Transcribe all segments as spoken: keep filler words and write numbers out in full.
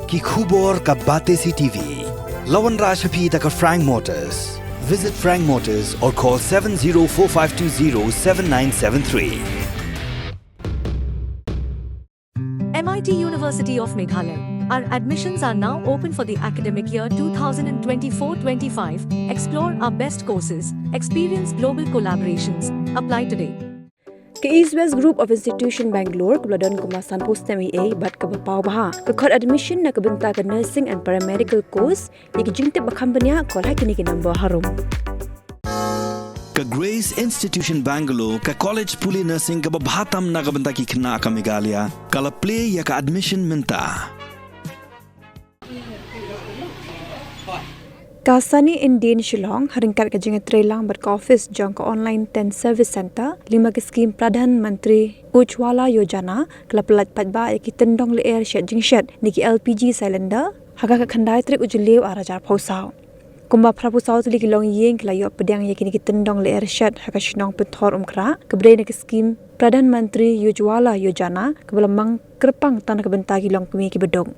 Ki khubor ka Batesi TV. La wanrah sha phi da ka Frank Motors. Visit Frank Motors or call seven zero four five two zero seven nine seven three. M I T University of Meghalaya. Our admissions are now open for the academic year two thousand twenty-four twenty-five. Explore our best courses, experience global collaborations. Apply today. Ka East West Group of Institution Bangalore, kaba la don kumba sanphew snem eiei bad kaba paw bha, ka khot admission na ka bynta ka nursing and paramedical course. Ïa ki jingtip ba kham bniah, call ha kine ki number harum. Ka Grace Institution Bangalore, ka college pule nursing kaba bha tam na ka bynta ki khynnah ka Meghalaya, ka la plie ïa ka admission mynta. Ka Sunny Indian Shillong, ha ryngkat ka jingïatreilang bad ka office jong ka Online Tent Service Centre, lyngba ka skhim Pradhan Mantri Ujjwala Yojana, ka la pyllait paidbah ïa ki tyndong lyer shet jingshet ne ki L P G cylinder ha ka khatkhyndai tarik u Jylliew arhajar arphew saw. Kumba phraphew saw tylli ki longïing ki la ïoh pdiang ïa kine ki tyndong lyer shet ha ka shnong Pynthor Umkhrah, kaba dei na ka skhim Pradhan Mantri Ujjwala Yojana, kaba la mang kyrpang tang na ka bynta ki longkmie kiba duk.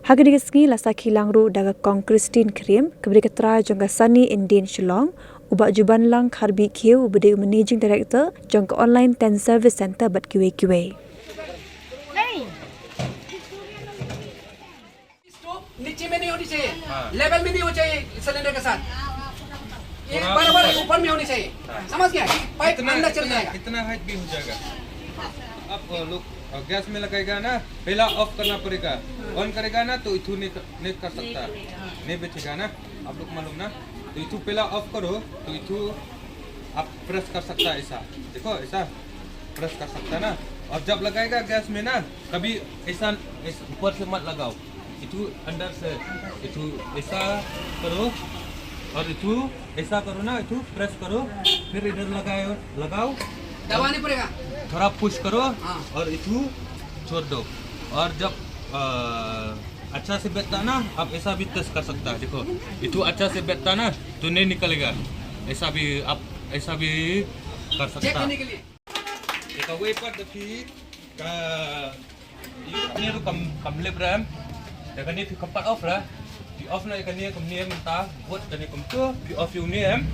Ha kane ka sngi la sakhi lang ruh da ka Kong Christine Khyriem, kaba dei ka trai jong ka Sunny Indian Shillong, u Bah Jubanlang Kharbih Khiew, uba dei u Managing Director jong ka Online Tent Service Centre bad kiwei kiwei. स्टोव नीचे में नहीं होनी चाहिए, हाँ। लेवल में नहीं होना चाहिए सिलेंडर के साथ। ये थोड़ा बराबर ऊपर। ऊपर में होनी चाहिए। हाँ। समझ गया? पाइप इतना, अंदर चल इतना, जाएगा। इतना हाइट भी हो जाएगा। आप, अ, लोग, अ, गैस में लगाएगा ना, पहला ऑफ करना पड़ेगा। ऑन करेगा ना तो इथू नहीं कर, नहीं कर सकता। नहीं बैठेगा ना, आप लोग मालूम ना। तो इथू पहला ऑफ करो, तो इथू आप प्रेस कर सकता है ऐसा। देखो, ऐसा प्रेस कर सकता है ना। और जब लगाएगा गैस में ना, कभी ऐसा, ऐसा ऊपर से मत लगाओ। इथू अंदर से, इथू ऐसा करो और इथू ऐसा करो ना, इथू प्रेस करो, फिर इधर लगाओ, लगाओ। दबाने पड़ेगा। थोड़ा पुश करो हाँ। और इथू छोड़ दो। और जब, अ, अच्छा से बैठता ना, आप ऐसा भी टेस्ट कर सकता है। देखो, इथू अच्छा से बैठता ना, तो नहीं निकलेगा। ऐसा भी, आप ऐसा भी कर सकता है। चेक करने के लिए। Ïa kawei pat da phi ka, ïa kane ruh kam, kam lip ra em. Ïa kane phi kam pat off ra. Phi off noh ïa kane kumne mynta, bud kane kumto, phi off ïa une em.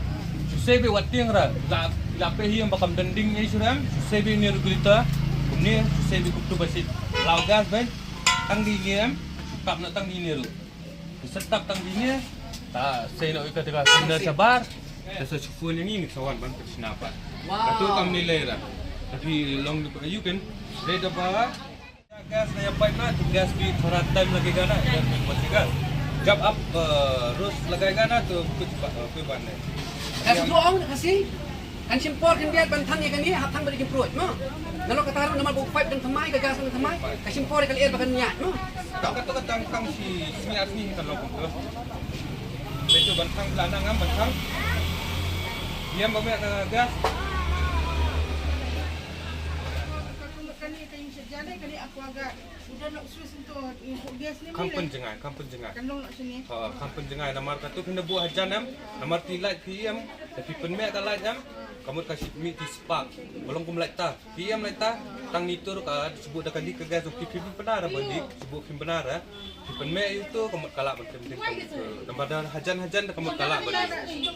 Shu sei beit wat tieng ra. La, la peit hi em ba kam don ding ïa shu ra em. Shu sei beit une regulator. Kumne, shu sei beit kumto ba shi. Law gas beit. Tang dei ine em. Shu tap noh tang dei ine ruh. Ki setup tang dei ne, ta sei noh ïa ka, te ka signal shabar, ta sa shu phone ïa ngi, ngi sa wan ban pynshna pat. Wow. Katu kam nilai ra. Tapi long ni pa, you can read about gas na ïa pipe na, tu gas bhi thoda time lagega na, gas bhi bachega. Jab aap, uh, rose lagayega na, to kuch ba-, uh, koi baat nahi. Gas blow on, kasi? Kan shim por khyndiat ban thang ïa kane, hap thang bad ki pruid mo. Nalor kata ruh namar ba u pipe dang thymmai, ka gas dang thymmai, ka shim por ïa ka lyer ba kan ïaid mo. Ka to ka tang tang shi sngi ar sngi kan long kumto. Beto ban thang, la nang ngam ban thang. Ïa ba meh na gas. Kam pynjngai, kam pynjngai. Ha, kam pynjngai namar katu phin da buh hajan em, namar phi light phi em, da phi pynmeh ka light em, ka mut ka shi mih phi spark. Ba long kum light ta. Phi em light ta, tang ni tur ka shu buh da ka dik ka gas phi phi pynara ba dik, shu buh phi pynara. Phi pynmeh ïa uto ka mut ka lah ban kynting ka mut. Namar da hajan hajan da ka mut ka lah ban dik.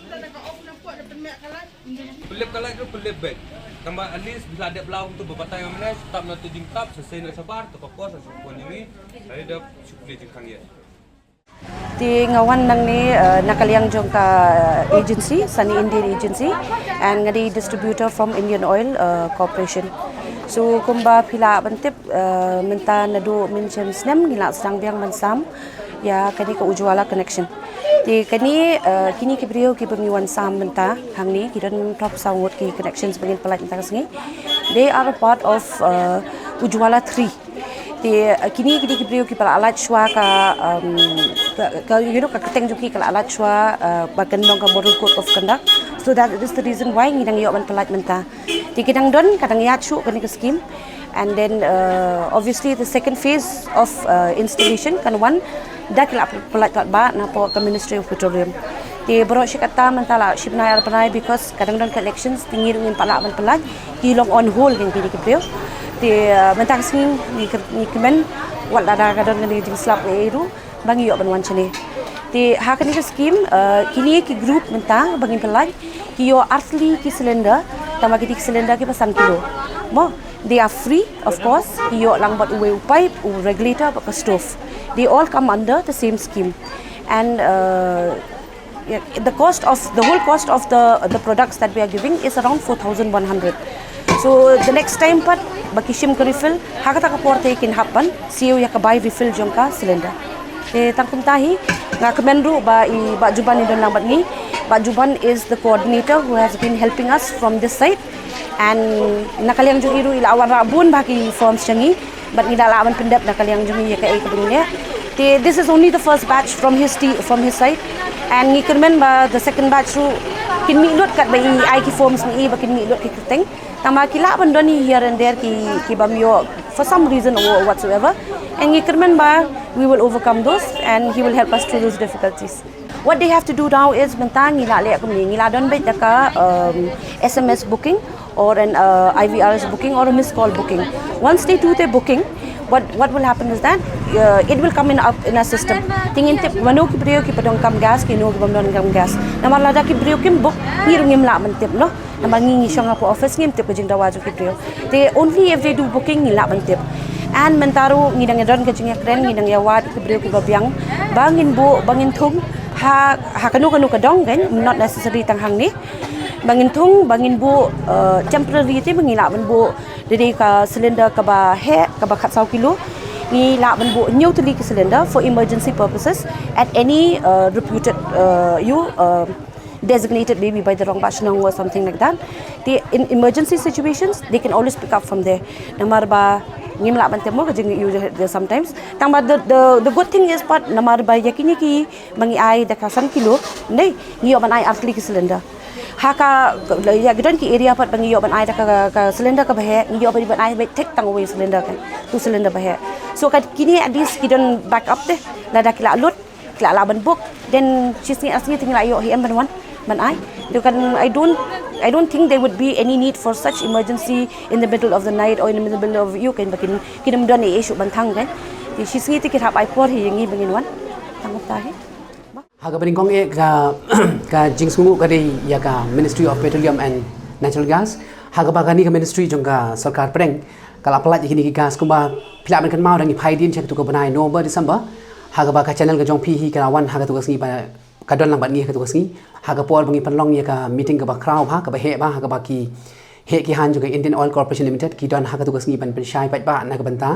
Pynlip ka light ruh pynlip beit. Tangba at least phi la dep law kumto ba batai ngam leh, tap na tu jingtap, sa sei na shabar, tu ka por, sa shu pon ïa ngi. Tadi da shu pule jingkhang ïa. Te nga wan nangne, eh, na ka liang jong ka agency, Sunny Indian Agency, and nga dei distributor from Indian Oil, eh, Corporation. So kumba phi lah ban tip, eh, mynta naduh mynshem snem ngi la sdang biang ban sam ïa kane ka Ujjwala connection. Te kane, eh, kine ki briew kiba ngi wan sam mynta hangne, ki don arphew saw ngut ki connections ba ngin pynlait mynta ka sngi. They are a part of, eh, Ujjwala three. Te, eh, kine ki dei ki briew kiba la lait shuwa ka, um, ka, ka, you know, ka kyrteng jong ki ka la lait shuwa, eh, ba kan long ka Model Code of Conduct. So that is the reason why ngi dang ïoh ban pynlait mynta. Te ki dang don, ka dang ïaid shuh kane ka scheme. And then, uh, obviously the second phase of, uh, installation kan wan da ki la pynlait palat ba na pdeng ka Ministry of Petroleum. Te baroh shi katta mynta la shi bnai ar bnai because ka dang don ka elections te ngi ruh ngim pat lah ban pynlait, ki long on hold kine ki briew. Te, uh, mynta ka sngi ngi kyrmen Wat lada ka don kane ka jingslap ei ei ruh ba ngi ïoh ban wan shane. Te ha kane ka scheme, eh, kine ki group mynta ba ngin pynlait ki ïoh artylli ki cylinder, tangba kine ki cylinder kiba san kilo. Mo, they are free, of course, ki ïoh lang bad uwei u pipe, u regulator bad ka stove. They all come under the same scheme. And, eh, yeah, the cost of, the whole cost of the, the products that we are giving is around four thousand one hundred. So the next time pat ba ki shim ka refill, ha kata ka por te kin hap ban siew ïa ka bai refill jong ka cylinder. Te tang kumta hi, nga kmen ruh ba i Bah Juban i don lang bad ngi. Bah Juban is the coordinator who has been helping us from this side. And na ka liang jong i ruh i la wanrah bun bha ki forms jong ngi. Bad ngi la lah ban pyndep na ka liang jong ngi ïa kaei kaba ngi leh. Te, this is only the first batch from his te-, from his side. And ngi kyrmen ba the second batch ruh kin mih lut katba i ai ki forms ma i ba kin mih lut ki kyrteng. Tangba ki lah ban don hi here and there ki, ki bym ïoh for some reason or whatsoever. And ngi kyrmen ba we will overcome those and he will help us through those difficulties. What they have to do now is mynta ngi la leh kumne, ngi la don beit da ka, um, S M S booking or an, uh, I V R S booking or a missed call booking. Once they do their booking, what, what will happen is that, uh, it will come in up in our system. Te ngin tip mano ki briew kiba donkam gas, kino kiba ym donkam gas. Namar lada ki briew kim book, ngi ruh ngim lah ban tip noh. Namar ngi, ngi shong hapoh office, ngim tip ka jingdawa jong ki briew. Te only if they do booking ngi lah ban tip. And mynta ruh ngi dang ïadon ka jingïakren, ngi dang ïawad ki briew kiba biang ba ngin buh, ba ngin thung ha, ha kano kano ka dong kan, not necessary tang hangne. Ba ngin thung, ba ngin buh, eh, temporary te ba ngi lah ban buh da dei ka cylinder kaba heh, kaba khatsaw kilo. Ngi lah ban buh hynñiew tylli ki cylinder for emergency purposes at any, eh, reputed, eh, you, eh, designated maybe by the Rangbah Shnong or something like that. Te in emergency situations, they can always pick up from there. Namar ba ngim lah ban tip mo ka jingïoh jong sometimes. Tangba the, the, the good thing is pat namar ba ïa kine kiba ngi ai da ka san kilo, ne, ngi ïoh ban ai artylli ki cylinder. Ha ka, ïa ki don ki area pat ba ngi ïoh ban ai da ka, ka cylinder kaba heh, ngi ïoh ban, ban ai beit thik tang uwei cylinder kan, two cylinder ba heh. So ka kine at least ki don backup te, lada ki la lut, ki la lah ban book, then shisngi ar sngi te ngi la ïoh hi em ban wan ban ai. Te kan, I don't, I don't think there would be any need for such emergency in the middle of the night or in the middle of, you kan, ba kin, kin ym don ei ei shuh ban thang kan. Te shisngi te ki hap ai por hi ïa ngi ba ngin wan. Tang kumta hi. Ha kaba nyngkong eh ka, ka jingsngewnguh ka dei ïa ka Ministry of Petroleum and Natural Gas. Ha kaba kane ka ministry jong ka sorkar pdeng ka la pyllait ïa kine ki gas kumba phi lah ban kynmaw da ngi phai dien sha katu ka bnai November, December. Ha kaba ka channel ka jong phi hi ka la wan ha katu ka sngi ba ka don lang bad ngi ha katu ka sngi. Ha ka por ba ngi pynlong ïa ka meeting kaba khraw bha, kaba heh bha, ha kaba ki heh ki hain jong ka Indian Oil Corporation Limited ki don ha katu ka sngi ban pynshai paidbah na ka bynta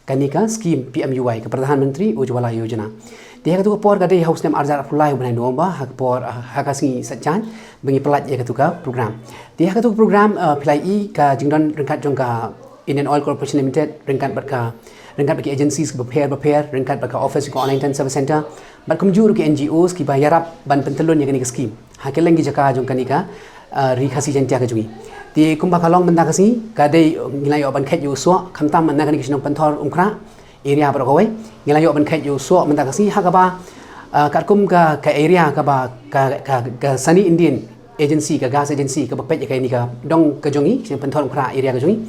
kane ka scheme P M U Y, ka Pradhan Mantri Ujjwala Yojana. Te ha katu ka por ka dei ha u snem ar hajar arphew lai u bnai November, ha ka por, ah, ha ka sngi Saitjaiñ ba ngi pyllait ïa katu ka program. Te ha katu ka program, ah, phi la ïohi ka jingdon ryngkat jong ka Indian Oil Corporation Limited ryngkat bad ka, ryngkat bad ki agencies bapher bapher, ryngkat bad ka office ka Online Tender Service Centre, bad kumjuh ruh ki N G Os kiba ïarap ban pyntyllun ïa kane ka scheme ha kylleng ki jaka jong kane ka, ah, Ri Khasi Jaiñtia ka jong ngi. Te kumba ka long mynta ka sngi ka dei, ngi la ïoh ban kheit ïa u soh, khamtam na kane ka shnong Pynthorumkhrah area baroh kawei, ngi la ïoh ban kheit ïa u soh mynta ka sngi ha kaba, ah, katkum ka, ka area kaba ka, ka, ka Sunny Indian Agency, ka gas agency kaba peit ïa kane ka dong ka jong ngi, shnong Pynthorumkhrah area ka jong ngi.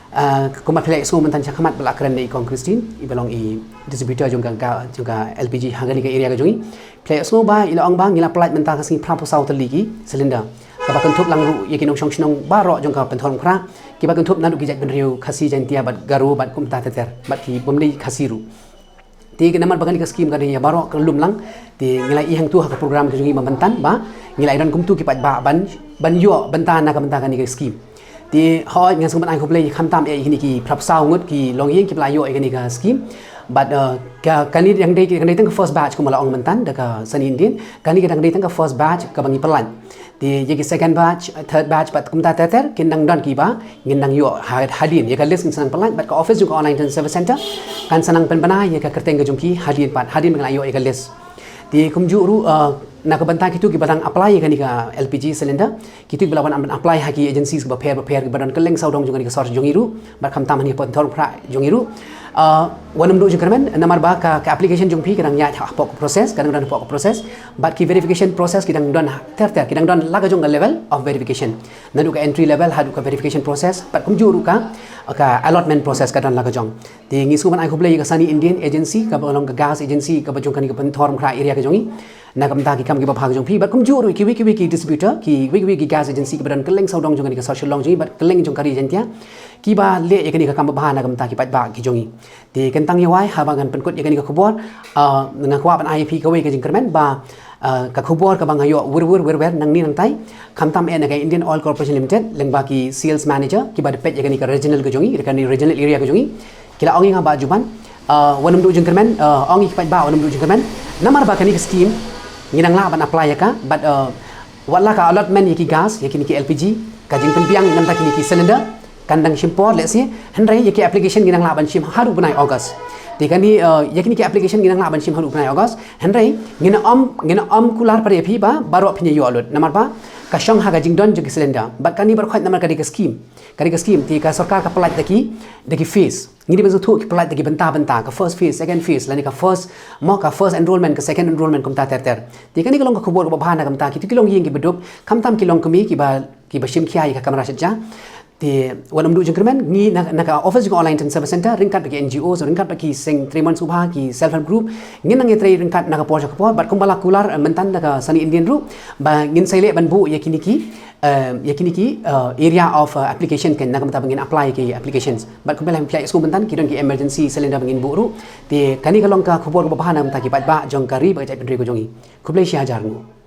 Ah, kumba phi la ïohsngew mynta shakhmat ba la kren da i Kong Christine, iba long i distributor jong ka, ka, jong ka L P G ha kane ka area ka jong ngi. Phi la ïohsngew ba i la ong ba ngi la pyllait mynta ka sngi phra phew saw tylli ki cylinder, kaba kynthup lang ruh ïa ki nongshong shnong baroh jong ka Pynthorumkhrah, kiba kynthup naduh ki jaitbynriew Khasi, Jaiñtia bad Garo bad kumta ter ter, bad ki bym dei Khasi ruh. Te namar ba kane ka scheme ka dei ïa baroh ka lum lang, te ngi la ïohi hangtu ha ka program ka jong ngi ba mynta ba ngi la ïadon kumtu ki paidbah ban, ban ïoh bynta na ka bynta kane ka scheme. Te hooid, ngan sngewbha ban ai khublei khamtam ïa kine ki phra phew saw ngut ki longïing kiba la ïoh ïa kane ka scheme. Bad, uh, ka, kane dang dei, dang dei tang ka first batch kumba la ong mynta da ka Sunny Indian. Kane ka dang dei tang ka first batch kaba ngi pyllait. Te ïa ki second batch, third batch bad kumta ter ter kin nang don kiba ngin nang ïoh ha, hadien. Ïa ka list ngin sa nang pyllait bad ka office jong ka Online Tender Service Centre kan sa nang pynbna ïa ka kyrteng ka jong ki hadien pat, hadien ba ngi la ïoh ïa ka list. Te kumjuh ruh, uh, Na ka bynta kito kiba dang apply ïa kane ka L P G cylinder, kito kiba lah ban apply ha ki agencies kiba pher bapher kiba don kylleng sawdong jong kane ka sor jong ngi ruh, bad khamtam ha kane ka pynthor phra jong ngi ruh. Uh, wat nym duh jingkyrmen, namar ba ka, ka application jong phi ka dang ïaid hapoh ka process, ka dang don hapoh ka process, bad ki verification process ki dang don ter ter, ki dang don la ka jong ka level of verification. Naduh ka entry level haduh ka verification process, bad kumjuh ruh ka, ka allotment process ka don la ka jong. Te ngi sngewbha ban ai khublei ïa ka Sunny Indian Agency, kaba long ka gas agency kaba jong kane ka Pynthorumkhrah area ka jong ngi, na ka bynta ki kam kiba bha ka jong phi, bad kumjuh ruh kiwei kiwei ki distributor, kiwei kiwei ki gas agency kiba don kylleng sawdong jong kane ka sor Shillong jong ngi bad kylleng jong ka ri Jaintia, kiba leh ïa kane ka kam babha na ka bynta ki paidbah ki jong ngi. Te kyntang ïa wai haba ngan pynkut ïa kane ka khubor, ah, nga kwah ban ai ïa phi kawei ka jingkyrmen ba, ah, ka khubor kaba nga ïoh wer wer wer wer nangne nangtai, khamtam eh na ka Indian Oil Corporation Limited lyngba ki sales manager kiba dei peit ïa kane ka regional ka jong ngi, ïa kane regional area ka jong ngi, ki la ong ïa nga ba Juban, ah, wat nym duh jingkyrmen, ah, ong ïa ki paidbah wat nym duh jingkyrmen, namar ba kane ka scheme ngi nang lah ban apply ïa ka, bad, ah, wat la ka allotment ïa ki gas, ïa kine ki L P G, ka jingpynbiang ïa nangta kine ki cylinder kan dang shim por lehse, hynrei ïa ki application ngi nang lah ban shim haduh bnai August. Te kane, eh, ïa kine ki application ngi nang lah ban shim haduh bnai August, hynrei ngin ym, ngin ym kular pat ïa phi ba baroh phin ïoh lut, namar ba ka shong ha ka jingdon jong ki cylinder. Bad kane baroh khoit namar ka dei ka scheme, ka dei ka scheme, te ka sorkar ka pynlait da ki, da ki phase. Ngi dei ban sngewthuh ki pynlait da ki bynta bynta, ka first phase, second phase, lane ka first, mo, ka first enrollment, ka second enrollment, kumta ter ter. Te kane ka long ka khubor kaba bha na ka bynta kito ki longïing kiba duk, khamtam ki longkmie kiba, kiba shim khia ïa ka kamra shet ja. Te wat nym duh jingkyrmen, ngi na, na ka office jong ka All India Service Centre, ryngkat bad ki N G Os, ryngkat bad ki seng trei mon sngewbha, ki self help group, ngin nang ïatrei ryngkat na ka por sha ka por, bad kumba la kular, eh, mynta na ka Sunny Indian ruh, ba ngin sa ïaleh ban buh ïa kine ki, eh, ïa kine ki, eh, area of, eh, application, kan, na ka bynta ba ngin apply ki applications. Bad kumba la phi la ïohsngew mynta ki don ki emergency cylinder ba ngin buh ruh. Te kane ka long ka khubor kaba bha na ka bynta ki paidbah jong ka ri bad ka jaitbynriew ka jong ngi. Khublei shi hajar nguh.